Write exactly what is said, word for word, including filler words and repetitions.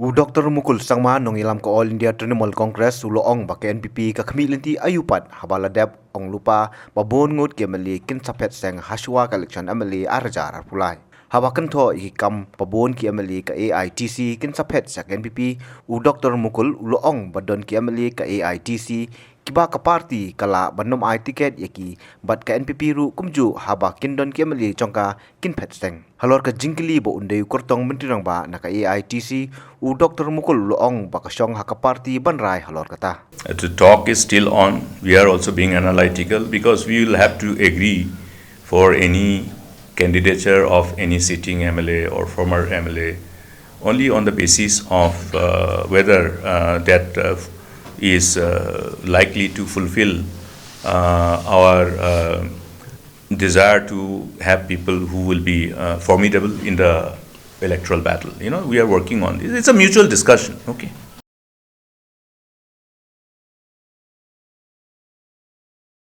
U Dr Mukul Sangma, nongïalam ka All India Trinamool Congress, u la ong ba ka N P P ka khmih lynti aïu pat haba la dep ong lypa ba bun ngut ki M L A kin sa phet seng hashwa ka election M L A ar hajar arphew lai. Haba kynthoh ïa ki kam ba bun ki M L A ka A I T C kin sa phet sha ka N P P, u Dr Mukul u la ong ba don ki M L A ka A I T C kiba ka party ka lah ban ym ai tiket ïa ki, bad ka N P P ruh kumjuh, haba kin don ki M L A jong ka kin phet seng. Halor ka jingkylli ba un dei u kyrtong Myntri Rangbah na ka A I T C, u Dr Mukul u la ong ba ka shong ha ka party ban rai halor kata. The talk is still on. We are also being analytical because we will have to agree for any candidature of any sitting M L A or former M L A only on the basis of uh, whether uh, that uh, is uh, likely to fulfill uh, our uh, desire to have people who will be uh, formidable in the electoral battle. You know, we are working on this. It's a mutual discussion. Okay.